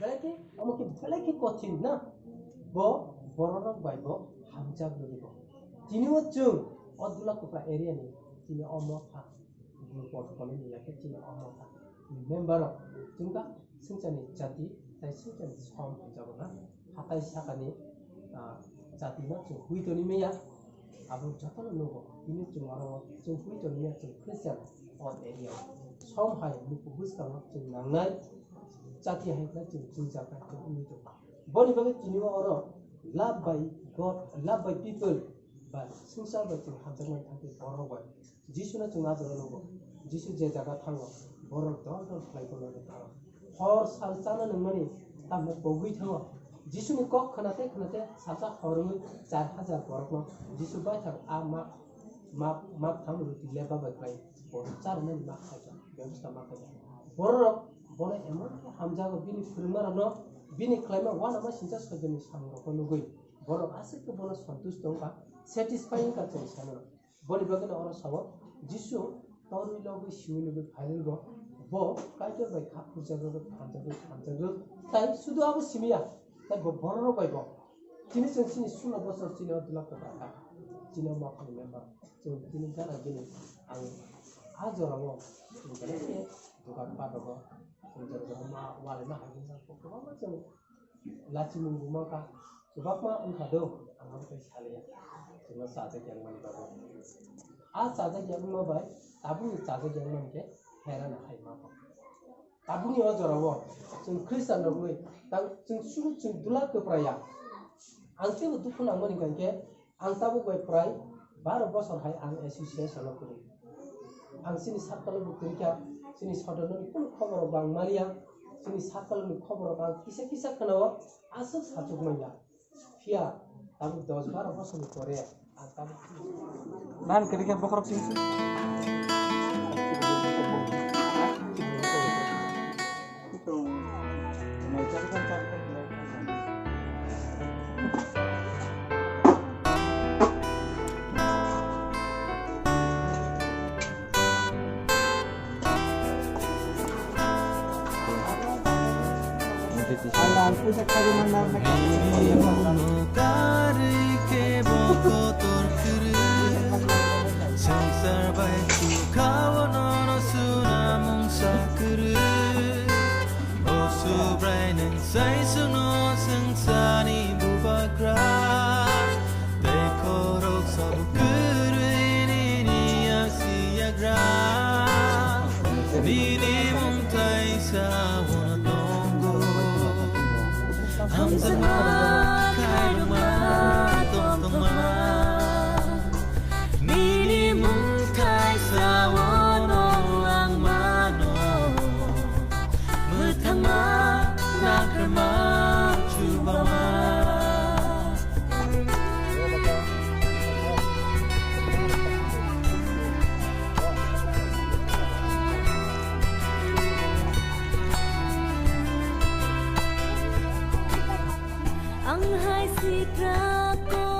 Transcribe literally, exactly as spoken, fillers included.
Belai khe, omo khe belai khe kothin na. Bo bororok bai bo hamjak nini bo. Tini o chwng o Dulakupra area ni tini o motha group of colony ya khe tini o motha ni member rok chwng kha swngcharni jati tai swngcharni som hwnjago na hatai sakani, ah, jati no chwng hui toni maya. Abo jotono nugo, tini chwng oro chwng hui tongmani chwng Christian o area o. Som hai muku bwskango chwng nangnai, chati hai khe chwng chwngchak khe chwng wngwi tongo. Boni bagwi tini o oro love by God, love by people, ba swngchar bai chwng hamjakmani thangwi borok bai Jisuno chwng ah jora nugo. Jisu je jaga thango, borok dol dol khlai bolai thango. Hor sal chana nangmani tamno pogwi thango. Jisuni kok khwnate khwnate salsa hor wngwi char hajar borokno Jisu baithang a mak, mak, mak thang ruti leba bai khlai borok charwnani mak khaijak, bebosta mak khaijak. Bororok bono emon khe hamjago bini phwrwngmarokno, bini khlaima uanama sincha soijakni samungrokno nugwi borok aswk khe bono santush tongkha, satisfy wngkha chwng sanwi. Boni bagwino oro sao, Jisu torwi logwi siwi logwi phairwgo, bo Kaitor bai kha phurjakrwgo, thanjakgo, thanjakgo. Tai sudu abo simiya, tai bo bororok bai bo. Tini chwng chini sulo bosor chini o dulak kwbra kha. Chini o mokhorni member. Chwng tini gana gini ang a jorao chwng belai khe dukan pat rogo. Chwng jora jora ma walai ma hai wngkha. Kwbangma chwng Lachimung bo mankha, kwbangma wngkha do, ang abo tei saliya. Chwngno chajak yang mani bagwi. A chajak yang wngma bai, tabukni chajak yang mani khe pherana hai ma kha. Tabukni o jorao chwng Khristian rok wngwi, tang chwng sugu chwng dula kwpraya. Ang teibo dukhu nangmani hwnkha khe, Ang tabuk bai prai baro bosor hai ang association o kwrwi. Ang chini circle o bo kwrwi kha, chini sodorno ni kunu khobor rok bo ang manya, chini circle ni khobor rok ang kisa kisa khwnao, aswk sachuk manya. Phiya tabuk dos baro bosor ni pore ang tabuk. Nan kwrwi kha bokhorok chini. Swngchar bai chukha o nono swnamung sa kwrwi. O Subrai nwng sai swngno swngcharni bubagra, tei khorok sabo kwrwi nini yaksi yagra. Nini mungthai sa uno tongo, hamjakma khairokma tongtongma. Nini mungthai sa uno ang mano, mwthangma, nakarma, chubama. Ang hai sikra ko